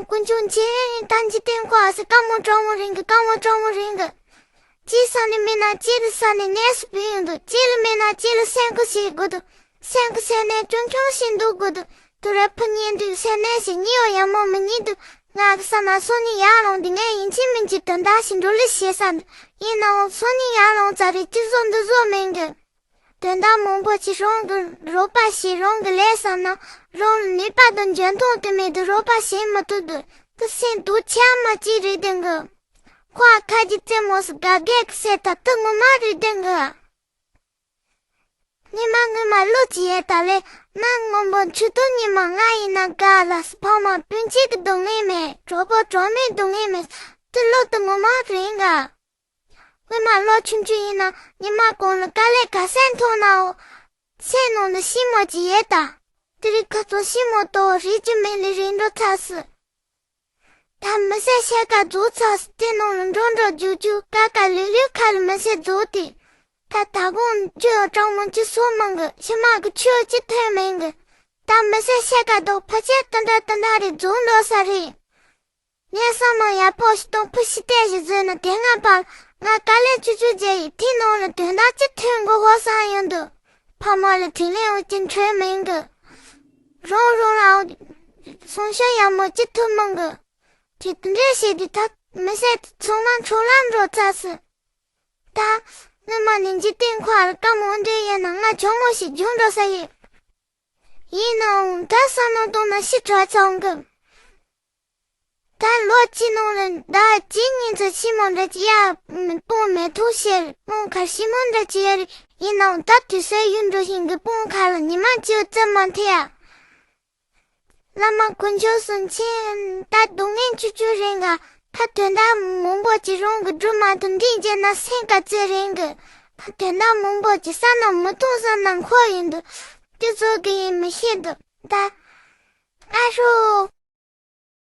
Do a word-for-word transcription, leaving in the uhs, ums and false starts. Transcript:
དཀོན་མཆོག་མཁྱེན། ད་འཇིག་རྟེན་ཁོ་ཨ་སི་དཀའ་མོ་དྲང་མོ་རིང་གི། དཀའ་མོ་དྲང་མོ་རིང་གི། གཅིག་ས་ནས་མིན་ན་གཅིག་ལ་ས་ནས་གནས་སུ་བུད་ཡོང་འདུག་གཅིག་ལ་མིན་ན་གཅིག་ལ་སེམས་ཁུར་བྱེད་དགོས་འདུག་སེམས་ཁུར་བྱས་ནས་ཅུང་ཆུང་ཞིག་འདུག་དགོས་འདུག་དུ་རེ་ཕུ་ཉིན་དུས་སེམས་ནས་ཞིག་གཉིད་ཡོ་ཡ་མོ་མི་གཉིད་འདུག་ང་གི་ས་ན་སོ་ནི་ཡར་ལོང་འདི་ངས་ཡིན་གཅིག་མིན་གཅིག་དོན་དག་ཞིག་འགྲོ་ལི་བྱེད་ས་འདུག་ཡིན་ནའང་སོ་ནི་ཡར་ལོང་ཙ་རེ་གཅིག་བཟོ་འདི་བཟོ་མིན་གི། དོན་དག་མང་པོ་ཞིག་རང་གི་རོགས་པ་བྱེད། རང་གི་ལས་བསམ་ན་རང་ལ་ནུས་པ་དང་འཇོན་ཐང་དེ་མེད་དུ་རོགས་པ་བྱེད་མི་ཐུབ་དུས་དེ་སེམས་སྡུག་ཆེ་མ་གཅིག་རེད་དེ་གི། ཁོ་ཨ་ཁ་གི་རྩེད་མོ་སུ་དགའ་དགའ་གི་སེ་ད་དུ་ངོ་མ་རེད་དེ་གི། ངས་མ་ངས་མ་ལོ་ཅི་ཡས་ད་ལེ། ན་སྔོན་པོ་མཆུ་ཏོ་ཉི་མ་ང་ཡིན་ན་དགའ་ལ་སུ་ཕ་མ་སྤུན་མཆེད་ཀྱི་སྡུག་བསྔལ་མེད། གྲོགས་པོ་གྲོགས་མོའི་སྡུག་བསྔལ་མེད། དེ་ལོ་དུ་ངོ་མ་རེད་ག་སྔོན་མ་ལོ་ཆུང་ཆུང་ཡིན་ན་ཉི་མ་གང་ལ་དཀའ་ལས་ག་སེ་མཐོང་ནའོ། སེམས་ནང་ལ་ཤི་མོ་ཅི་ཡས་ད། དེ་རིང་ཁ་ཚོ་ཤི་མོ་ཏོ་རིག་རྒྱུ་མེད་ལེ་རིག་འགྲོ་ཚ་སི། ད་མི་སེར་ཤ་ཀ་རྫོགས་ཚར་སི་དེ་ནང་ལ་འགྲོ་འགྲོ་རྒྱུག་རྒྱུག་ཀ་ཀ་ལུག་ལུག་ཁ་ལ་མི་སེར་རྫོགས་ཏེ། ད་ད་གོང་ཅོ་གྲང་མོ་ཅི་སོ་མང་གི་ཕྱི་མ་གི་ཆོས་ཅི་ཐོན་མེད་གི། ད་མི་སེར་ཤ་ཀ་དོག་ཕ་ཆེ་ཏན་ཏན་ཏན་ཏན་རེ་རྫོགས་འགྲོ་ས་རེད། ངས་བསམ་བློ་ཡག་པོ་ཞིག་གཏོང་ཕུ་ཤི་ཏེ་ཞིག་བཟོས་ན་དེ་སྔ་བར་ང་དཀའ་ལས་ཆུ་ཆུ་རྗེ་ཡི་དེ་ནང་ལ་དོན་དག་ཅི་ཐོན་དགོས་ཧོ་སང་ཡོང་འདུག་ཕ་མ་ལ་དྲིན་ལན་འོ་ཅི་འཕྲོད་མིན་གི། རང་རང་ལའང་སང་ཞོ་ཡག་མོ་ཅི་ཐུབ་མིན་གི། དེ་དུ་འདྲེ་ཞེས་དེ་དག་མི་སེར་ཚང་མ་འཕྲོ་ལམ་འགྲོ་ཚར་སི། ད་སྔོན་མ་ནས་འཇིག་རྟེན་ཁོ་ཨར་དཀའ་མོ་འདྲེ་ཡིན་ན་ང་ཆུང་ངུ་ཞིག་རྒྱུན་འགྲོ་ས་ཡིན། ཡིན་ནའང་ད་བསམ་བློ་གཏོང་ན་ཤི་དྲག་ཚང་གི། ད་ལོ་གཅིག་ནང་ལ་ཟླ་གཅིག་གཉིས་ཚོ་ཤི་མོ་འདྲ་ཅི་ཡ་སྤུན་མེ་ཐུག་ཤེར་སྤུན་ཁར་ཤི་མོ་འདྲ་ཅི་ཡ་རེད། ཡིན་ནའང་ད་དུས་སའི་ཡུལ་འགྲོ་ཞིང་གི་སྤུན་ཁ་ལ་ཉི་མ་གཅིག་བཙུན་མ་ཐེ་ཡ། བླ་མ་དཀོན་མཆོག་གསུམ་མཁྱེན། ད་སྡུག་བསྔལ་ཆུ་ཆུ་རེད་ག་ད་དོན་དག་མང་པོ་ཅིག་རང་གི་སྒྲུབ་མ་ཐུབ་འདི་བྱས་ན་སེམས་དཀའ་ཚེ་རིང་གི། ད་དོན་དག་མང་པོ་ཅིག་བསམ་ན་མི་ཐུབ་བསམ་ན་འཁོར་ཡིན་འདུག་དེ་ཚོ་གི་ཡིན་མི་ཤེས་འདུག་ད། ཨ་ཧྲུ།